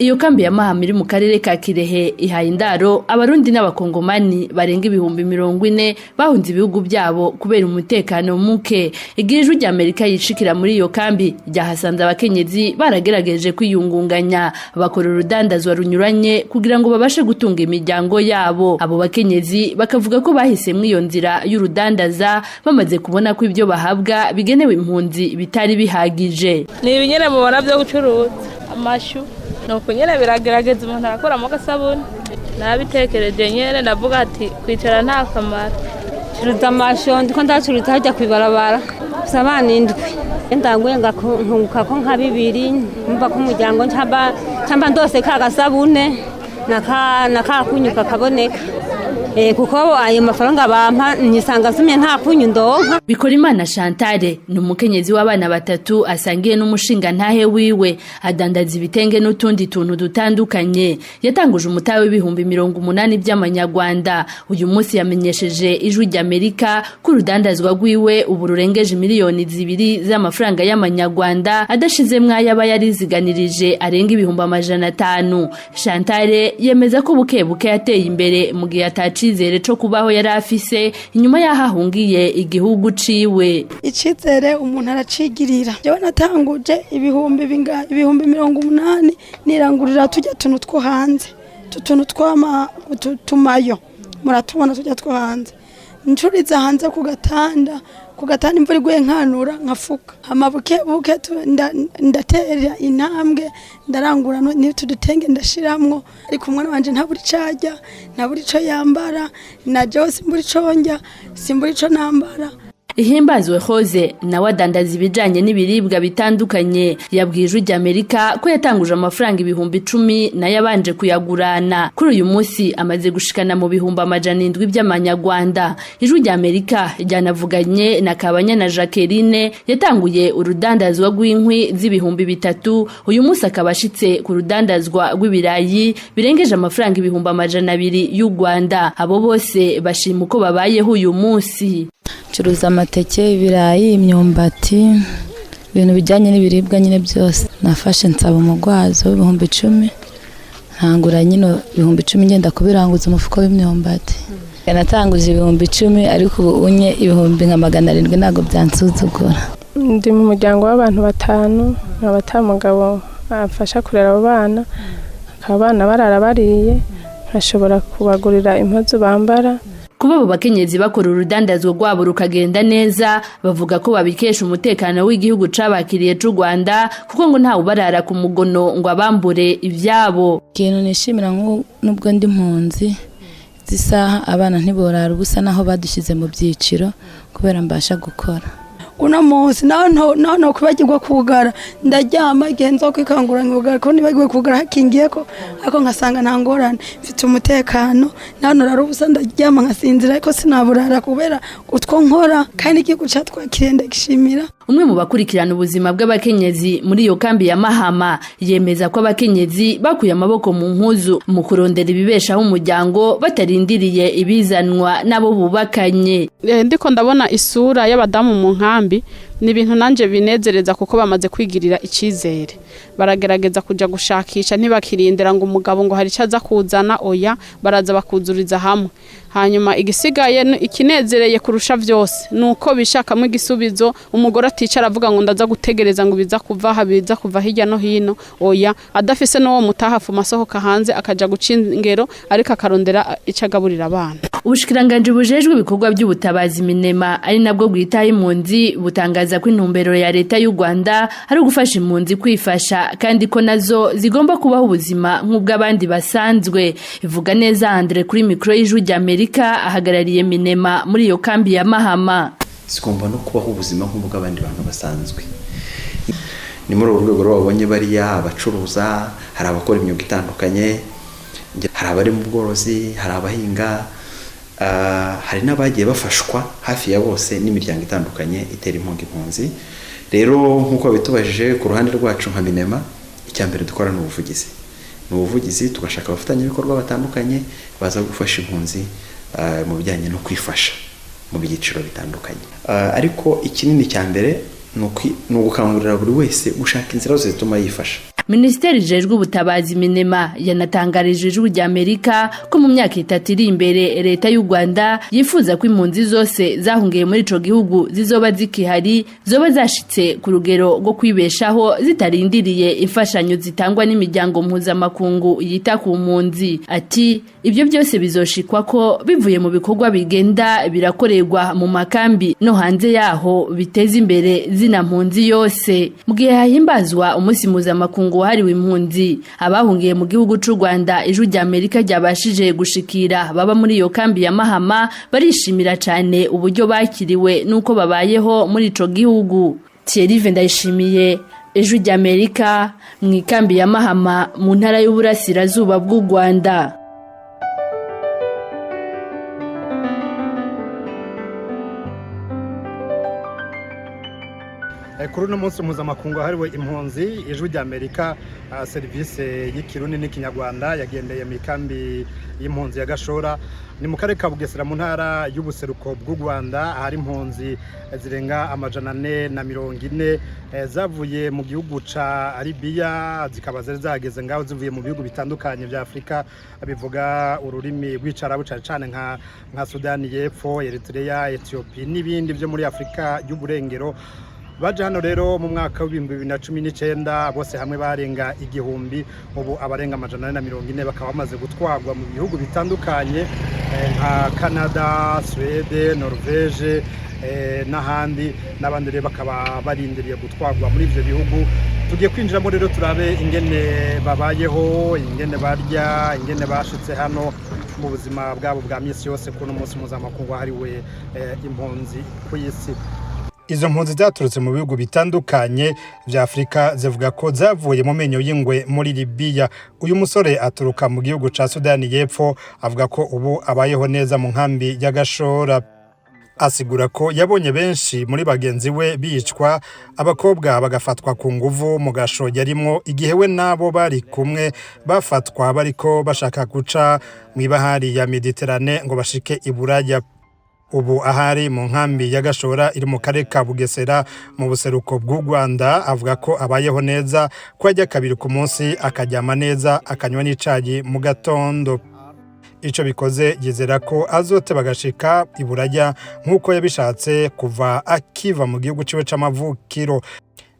Iyo kambi ya Mahama iri mu karere ka Kirehe ihaye indaro Abarundi n'Abakongomani barenga 40,000 bahunze ibihugu byabo kubera umutekano muke. Igihe Ijwi rya Amerika yishikira muri iyo kambi, ryahasanze abakenyezi baragerageje kwiyungunganya, bakora urudandazwa runyuranye kugira ngo babashe gutunga imiryango yabo. Abo bakenyezi bakavuga ko bahisemwo iyo nzira y'urudandaza bamaze kubona ko ibyo bahabwa bigenewe impunzi bitari bihagije. Ni ibinyene mubona byo gucuruza amashu, nuko nyene biragerageza, umuntu arakuramo agasabuni. Nabitekereje nyene, ndavuga ati kwicara nta kamaro. Curuza amashu, ndiko ndacuruza hajya kwibarabara. Mfise abana indwi, ndanguye nkunguka ko nka bibiri, mva ko umuryango ncamba ndose ka gasabune na ka kunyu kakaboneka, kuko ayo mafaranga bampa nyisanga nsumye nta kunyu ndonka. Bikorimana Chantale ni umukenyezi w'abana batatu asangiye n'umushinga ntahe wiwe. Adandaza ibitenge n'utundi tuntu dutandukanye. Yatanguje umutahe w'80,000 by'amanyarwanda. Uyu munsi yamenyesheje Ijwi ry'Amerika ko urudandazwa rwiwe ubu rurengeje 2 miliyoni z'amafaranga y'amanyarwanda, adashizemwo ayaba yariziganirije arenga 500,000. Chantale yemeza ko buke buke yateye imbere mu gihe atacizere co kubaho yari afise inyuma y'aho ahungiye igihugu ciwe. Icyizere umuntu aracigirira. Jewe natanguje ibihumbi binga 80,000, nirangurira tujya tuntu two hanze, utuntu twama tumayo muratubona, tujya two hanze, ncuriza hanze ku gatanda. Ku gatanda imvura iguye nkanura nkafuka. Hama buke buke ndatera intambwe, ndarangura n'utu dutenge ndashiramwo, ariko umwana wanje ntabura ico arya, ntabura ico yambara, na jewe simbura ico ndya, simbura ico nambara. Ihimbazwe Hoze nawe adandaza ibijanye n'ibiribwa bitandukanye. Yabwiye Ijwi ry'Amerika ko yatanguje amafaranga 10,000, nayo abanje kuyagurana. Kuri uyu munsi amaze gushikana mu 700,000 by'amanyarwanda. Ijwi ry'Amerika ryanavuganye na Kabanya na Jacqueline, yatanguye urudandazwa rw'inkwi z'ibihumbi 3, uyu munsi akaba ashitse ku rudandazwa rw'ibirayi birengeje amafaranga 200,000 y'u Rwanda. Abo bose bashima uko babayeho uyu munsi. Ncuruza amateke, ibirayi, imyumbati, ibintu bijyanye n'ibiribwa nyine byose. Nafashe nsaba umugwazo w'10,000, ntangura nyine 10,000, ngenda kubiranguza umufuko w'imyumbati. Natanguje 10,000, ariko ubu unye ibihumbi nka 700 ntabwo byansuzugura. Ndi mu muryango w'abantu batanu, nkaba ata mugabo amfasha kurera abo bana, bakaba abana barara bariye, nkashobora kubagurira impuzu bambara. Kuba abo bakenyezi bakora urudandazwa rwabo rukagenda neza, bavuga ko babikesha umutekano w'igihugu cabakiriye c'u Rwanda, kuko ngo ntawe ubarara ku mugono ngo abambure ivyabo. Ikintu nishimira, nubwo ndi impunzi z'isaha, abana ntiborara ubusa naho badushyize mu byiciro, kubera mbasha gukora. Uno munsi naho no kwibagirwa kugara, ndaryama. Igihe nzo kwikangura nkugara, ko nibagiwe kugara hakingiye ko, ariko nkasanga nta ngorane, mfite umutekano. Naho norara ubusa, ndaryama nkasinzira, ariko sinaburara kubera utwo nkora, kandi igihugu catwakiriye ndagishimira. Umwe mu bakurikirana ubuzima bw'abakenyezi muri iyo kambi ya Mahama yemeza ko abakenyezi bakuye amaboko mu mpuzu mu kurondera ibibeshaho umuryango, batarindiriye ibizanwa n'abo bubakanye. Ndiko ndabona isura y'abadamu mu nkambi, ni ibintu nanje binezereza, kuko bamaze kwigirira icyizere, baragerageza kuja gushakisha, ntibakirindira ngo umugabo ngo hari icyo aza kuzana. Oya, baraza bakuzuriza hamwe. Hanyuma igisigaye ikinezereye kurusha vyose ni uko bishakamo igisubizo. Umugore aticara avuga ngo ndaza gutegereza ngo biza kuva aha, biza kuva hirya no hino. Oya, adafise n'uwo mutaha, afuma asohoka hanze akaja guca ingero, ariko akarondera ico agaburira abana. Ubushikiranganji bujejwe ibikorwa by'ubutabazi, Minema, ari nabwo bwitaho impunzi, butangaza ko intumbero ya leta y'u Rwanda ari ugufasha impunzi kwifasha, kandi ko nazo zigomba kubaho ubuzima nk'ubw'abandi basanzwe. Ivuga neza Andre kuri mikoro y'Ijwi ry'Amerika ahagarariye Minema muri iyo kambi ya Mahama. Zigomba no kubaho ubuzima nk'ubw'abandi bantu basanzwe. Ni muri uru rwego rero babonye bariya abacuruza, hari abakora imyuga itandukanye, hari abari mu bworozi, hari abahinga, hari n'abagiye bafashwa hafi ya bose n'imiryango itandukanye itera inkunga impunzi. Rero nk'uko babitubajije, ku ruhande rwacu nka Minema, icya mbere dukora ni ubuvugizi, ni ubuvugizi, tugashaka abafatanyabikorwa batandukanye baza gufasha impunzi mu bijyanye no kwifasha mu byiciro bitandukanye. Ariko ikinini cya mbere ni ugukangurira buri wese gushaka inzira zose zituma yifasha. Minisiteri ijejwe ubutabazi Minema yanatangarije Ijwi rya Amerika ko mu myaka 3 iri imbere leta y'u Rwanda yifuza ko impunzi zose zahungiye muri ico gihugu zizoba zikihari, zoba zashitse ku rugero rwo kwibeshaho zitarindiriye imfashanyo zitangwa n'imiryango mpuzamakungu yita ku mpunzi. Ati ibyo byose bizoshikwa ko bivuye mu bikorwa bigenda birakorerwa mu makambi no hanze yaho biteza imbere zina mpunzi yose. Mu gihe hahimbazwa umunsi mpuzamakungu wahariwe impunzi, abahungiye mu gihugu c'u Rwanda Ijwi rya Amerika ryabashije gushikira baba muri iyo kambi ya Mahama barishimira cane uburyo bakiriwe nuko babayeho muri ico gihugu. Thierry Ndayishimiye, Ijwi rya Amerika, mu ikambi ya Mahama mu ntara y'Uburasirazuba bw'u Rwanda. Kuri uno munsi mpuzamakungu wahariwe impunzi, Ijwi rya Amerika serivisi y'Ikirundi n'Ikinyarwanda yagendeye mu ikambi y'impunzi ya Gashora, ni mu karere ka Bugesera mu ntara y'ubuseruko bw'u Rwanda, ahari impunzi zirenga 440 zavuye mu gihugu ca Libiya, zikaba zari zageze ngaho zivuye mu bihugu bitandukanye vya Afurika bivuga ururimi rw'Icarabu, cane cane nka Sudani y'Epfo, Eritrea, Ethiopia n'ibindi vyo muri Afurika y'Uburengero. Baje hano rero mu mwaka w'2019, bose hamwe barenga 1000. Ubu abarenga 440 bakaba bamaze gutwarwa mu bihugu bitandukanye nka Canada, Suède, Norvège n'ahandi, n'abandi rero bakaba barindiriye gutwarwa muri ivyo bihugu. Tugiye kwinjiramo rero turabe ingene babayeho, ingene barya, ingene bashitse hano mu buzima bwabo bwa misi yose kuri uno munsi mpuzamakungu wahariwe impunzi ku isi. Izo mpunzi zaturutse mu bihugu bitandukanye vya Afurika zivuga ko zavuye mu menyo y'ingwe muri Libiya. Uyu musore aturuka mu gihugu ca Sudani y'Epfo, avuga ko ubu abayeho neza mu nkambi ya Gashora. Asigura ko yabonye benshi muri bagenzi we bicwa, abakobwa bagafatwa ku nguvu mu gasho yarimwo igihe we nabo bari kumwe bafatwa bariko bashaka guca mw'ibahari ya Mediterane ngo bashike i Buraya. Ubu ahari mu nkambi ya Gashora iri mu karere ka Bugesera mu buseruko bw'u Rwanda, avuga ko abayeho neza, ko ajya kabiri ku munsi, akaryama neza, akanywa n'icayi mu gatondo. Ico bikoze yizera ko azoteba agashika i Buraya nk'uko yabishatse kuva akiva mu gihugu ciwe c'amavukiro.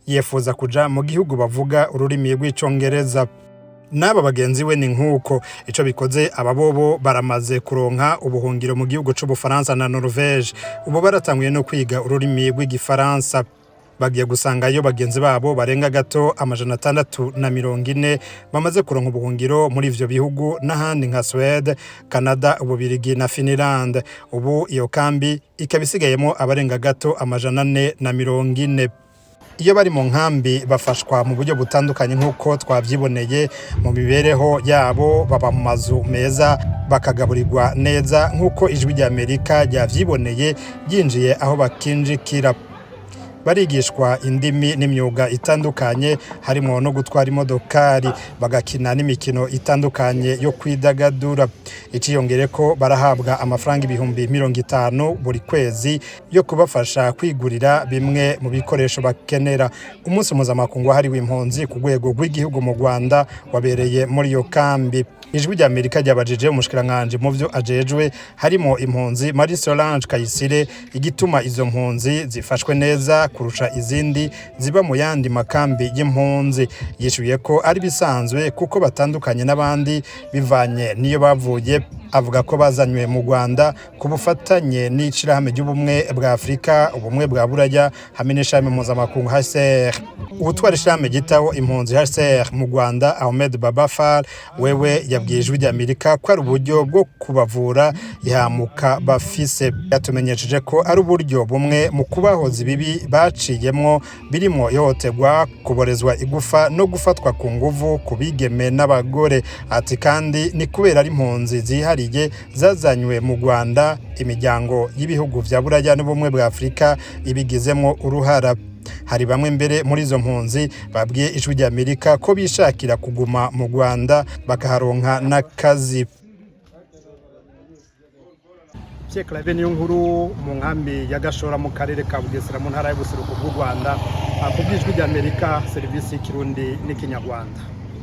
Yifuza kuja mu gihugu bavuga ururimi rw'Icongereza. N'aba bagenzi we ni nk'uko. Ico bikoze ababobo baramaze kuronka ubuhungiro mu gihugu c'Ubufaransa na Norvège. Ubu baratanguye no kwiga ururimi rw'Igifaransa. Bagiye gusangayo bagenzi babo barenga gato 640 bamaze kuronka ubuhungiro muri ivyo bihugu n'ahandi nka Suède, Canada, Ububirigi na Finland. Ubu iyo kambi ikaba isigayemo abarenga gato 440. Iyo bari mu nkambi bafashwa mu buryo butandukanye nk'uko twavyiboneye mu mibereho yabo, baba mu mazu meza, bakagaburirwa neza nk'uko Ijwi rya Amerika ryavyiboneye ryinjiye aho bakinjikira. Barigishwa indimi n'imyuga itandukanye, harimo no gutwara imodokari, bagakina n'imikino itandukanye yo kwidagadura. Iciyongere ko barahabwa amafaranga 50,000 buri kwezi yo kubafasha kwigurira bimwe mu bikoresho bakenera. Umunsi mpuzamakungu wahariwe impunzi ku rwego rw'igihugu mu Rwanda wabereye muri iyo kambi. Ijwi rya Amerika ryabajije umushikiranganji mu vyo ajejwe harimo impunzi, Marie Solange Kayisire, igituma izo mpunzi zifashwe neza kurusha izindi ziba mu yandi makambi y'impunzi. Yishuye ko ari bisanzwe kuko batandukanye n'abandi bivanye niyo bavuye. Avuga ko bazanywe mu Rwanda ku bufatanye n'ishirahamwe ry'ubumwe bwa Afurika, ubumwe bwa Buraya hamwe n'ishami mpuzamakungu HCR. Uwutwara ishirahamwe ryitaho impunzi HCR mu Rwanda, Ahmed Babafar, wewe yabwiye Ijwi rya Amerika ko ari uburyo bwo kubavura ihamuka bafise. Yatumenyesheje ko ari uburyo bumwe mu kubahoza ibibi baciyemwo, birimo ihohoterwa, kuborezwa igufa no gufatwa ku nguvu ku bigeme n'abagore. Ati kandi ni kubera ari impunzi zihariye zazanywe mu Rwanda, imiryango y'ibihugu vya Buraya n'ubumwe bwa Afurika ibigizemwo uruhara. Hari bamwe mbere muri izo mpunzi babwiye Ijwi rya Amerika ko bishakira kuguma mu Rwanda bakaharonka n'akazi. Pierre Claver niyo nkuru mu nkambi ya Gashora mu karere ka Bugesera mu ntara y'ubuseruko bw'u Rwanda, ku bw'Ijwi ry'Amerika, serivisi y'Ikirundi n'Ikinyarwanda.